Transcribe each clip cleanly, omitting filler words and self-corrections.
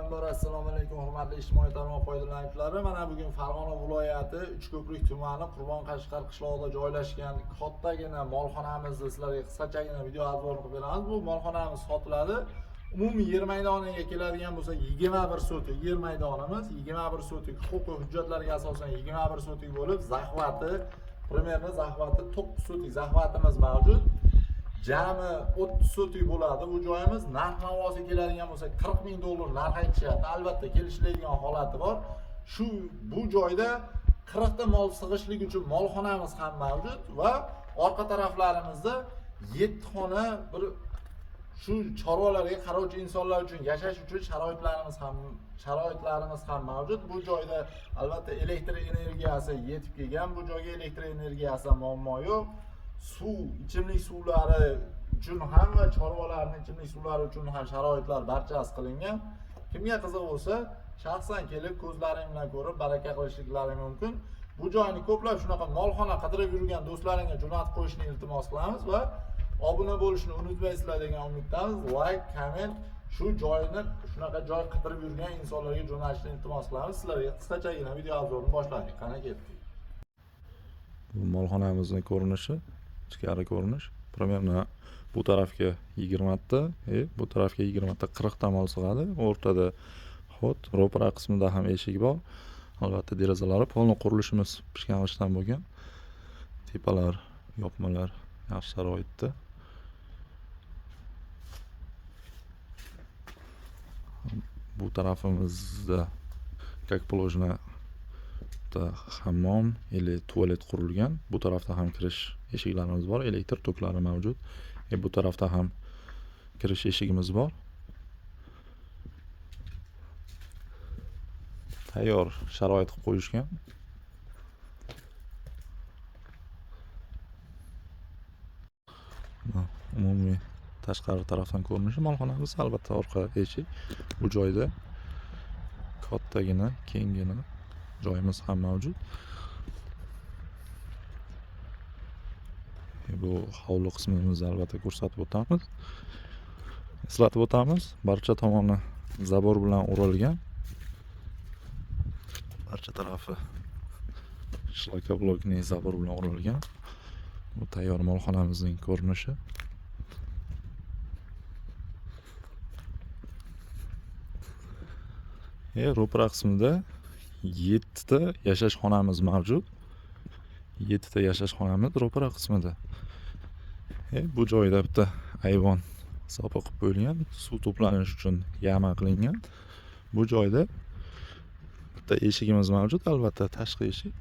Avvalambor assalomu alaykum hurmatli ijtimoiy tarmoq foydalanuvchilari. Mana bugun Farg'ona viloyati Uchko'prik tumani Qurbon Qashqar qishlog'ida joylashgan kattagina molxonamizni sizlarga qisqachagina video obzor qilib beramiz. Bu molxonamiz sotiladi. Umumiy yer maydoniga keladigan bo'lsak 21 sotik yer maydonimiz, 21 sotik huquqiy hujjatlarga asosan 21 sotik bo'lib, захват i примерно захват i 9 sotik захват imiz mavjud. Jami 30 sotik bo'ladi bu joyimiz. Narx navosiga keladigan bo'lsak 40 ming dollar narx aytishyapti. Albatta kelishiladigan holati bor. Shu bu joyda 40 ta mol sig'ishlik uchun molxonamiz ham mavjud va orqa taraflarimizda 7 xona bir shu chorvalarga qarovchi insonlar uchun yashash uchun sharoitlarimiz ham mavjud. Bu joyda albatta elektr energiyasi yetib kelgan. Bu joyga elektr energiyasi muammo yo'q. Suv, ichimlik suvlari uchun ham va chorvalarning ichimlik suvlari uchun ham sharoitlar barchasi qilingan. Kimga qiziq bo'lsa, shaxsan kelib ko'zlaring bilan ko'rib baraka qilishliklari mumkin. Bu joyni ko'plab shunaqa molxona qidirib yurgan do'stlaringga jo'natib qo'yishni iltimos qilamiz va obuna bo'lishni unutmaysizlar degan umiddamiz. Like, comment, shu joyni shunaqa joy qidirib yurgan insonlarga jo'natishni iltimos qilamiz. Sizlarga qisqachagina video obzorni boshladik. Qani ketdik. Bu molxonamizning ko'rinishi, ichkari ko'rinish. Примерно bu tarafga 20 ta, bu tarafga 20 ta 40 ta mol sig'adi. O'rtada ход, ro'para qismida ham eshik bor. Albatta derazalari полный qurilishimiz pishgan g'ishtdan bo'lgan. Tepalar, yopmalar yaxshi sharoitda. Bu tarafimizda как положено bitta hammom или tualet qurilgan. Bu tarafda ham kirish eshiklarimiz bor, elektr toklari mavjud. Bu tarafda ham kirish eshigimiz bor. Tayyor sharoit qilib qo'yishgan. Umumiy tashqari tarafdan ko'rinishi molxonamiz, albatta orqa eshik. Bu joyda kattagina, kenggina joyimiz ham mavjud. Bu hovli qismimizni albatta ko'rsatib o'tamiz. Eslatib o'tamiz, barcha tomoni забор bilan o'ralgan. Barcha tarafi шлакоблокный забор bilan o'ralgan. Bu tayyor molxonamizning ko'rinishi. Ro'para qismida 7 ta yashash xonamiz mavjud. 7 ta yashash xonamiz ro'para qismida. Bu joyda bitta ayvon hisobi qilib qo'yilgan, suv to'planishi uchun яма qilingan. Bu joyda bitta eshigimiz mavjud, albatta tashqi eshik.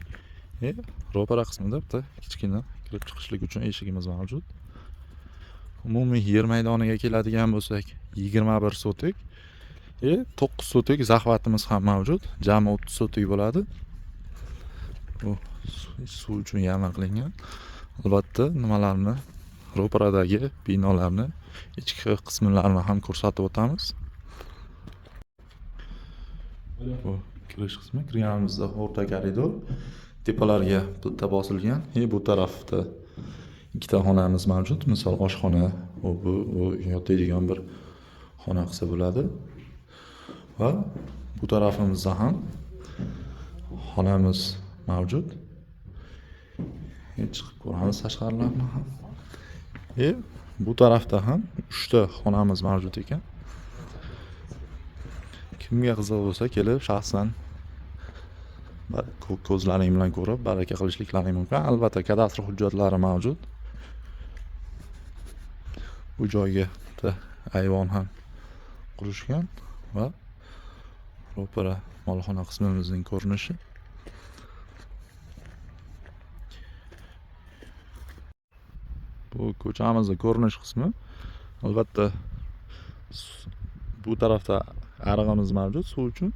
Ro'para qismida bitta kichkina kirib chiqishlik uchun eshigimiz mavjud. Umumiy yer maydoniga keladigan bo'lsak 21 sotik, 9 sotik захват imiz ham mavjud. Jami 30 sotik bo'ladi. Bu suv uchun яма qilingan. Albatta nimalarni, ro'paradagi binolarni ichki qismlarini ham ko'rsatib o'tamiz. Bu kirish qismi, kirganimizda o'rta koridor, tepalarga plita bosilgan. Bu tarafda ikkita xonamiz mavjud. Misol oshxona, bu yotadigan bir xona qilsa bo'ladi. Va bu tarafimizda ham xonamiz mavjud. Chiqib ko'ramiz tashqarilarni ham. Bu tarafda ham 3 ta xonamiz mavjud ekan. Kimga qiziq bo'lsa kelib shaxsan ko'zlaring bilan ko'rib baraka qilishliklaring mumkin. Albatta kadastr hujjatlari mavjud. Bu joyga bitta ayvon ham qurishgan va ro'para molxona qismimizning ko'rinishi. Bu ko'chamizning ko'rinish qismi. Albatta bu tarafda arig'imiz mavjud suv uchun.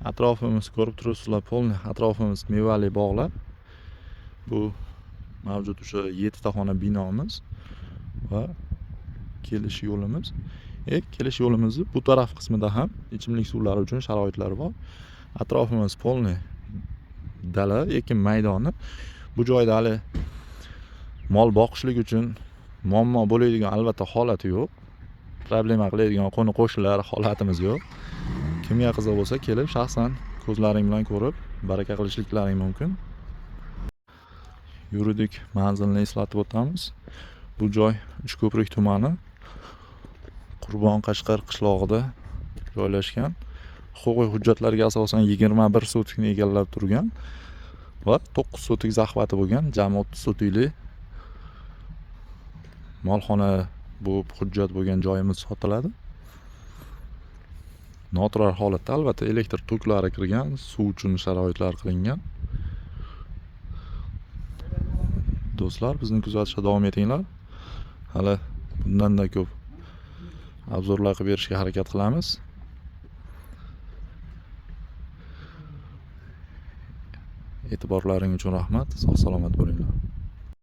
Atrofimiz ko'rib turibsizlar, полный atrofimiz mevali bog'lar. Bu mavjud o'sha 7 ta xona binomiz va kelish yo'limiz. Kelish yo'limizni bu taraf qismida ham ichimlik suvlari uchun sharoitlar bor. Atrofimiz полный dala, ekin maydoni. Bu joyda hali mol boqishlik uchun muammo bo'ladigan albatta holati yo'q. Problema qiladigan qo'ni qo'shnilar holatimiz yo'q. Kimga qiziq bo'lsa, kelib shaxsan ko'zlaring bilan ko'rib, baraka qilishliklaring mumkin. Yuridik manzilni eslatib o'tamiz. Bu joy Uchko'prik tumani Qurbon Qashqar qishlog'ida joylashgan. Huquqiy hujjatlarga asosan 21 sotikni egallab turgan va 9 sotik захват i bo'lgan, jami 30 sotikli molxona bu hujjat bo'lgan joyimiz sotiladi. Noturar holatda albatta elektr toklari kirgan, suv uchun sharoitlar qilingan. Do'stlar, bizni kuzatishda davom etinglar. Hali bundan-da ko'p обзор lar qilib berishga harakat qilamiz. E'tiborlaring uchun rahmat. Sog' salomat bo'linglar.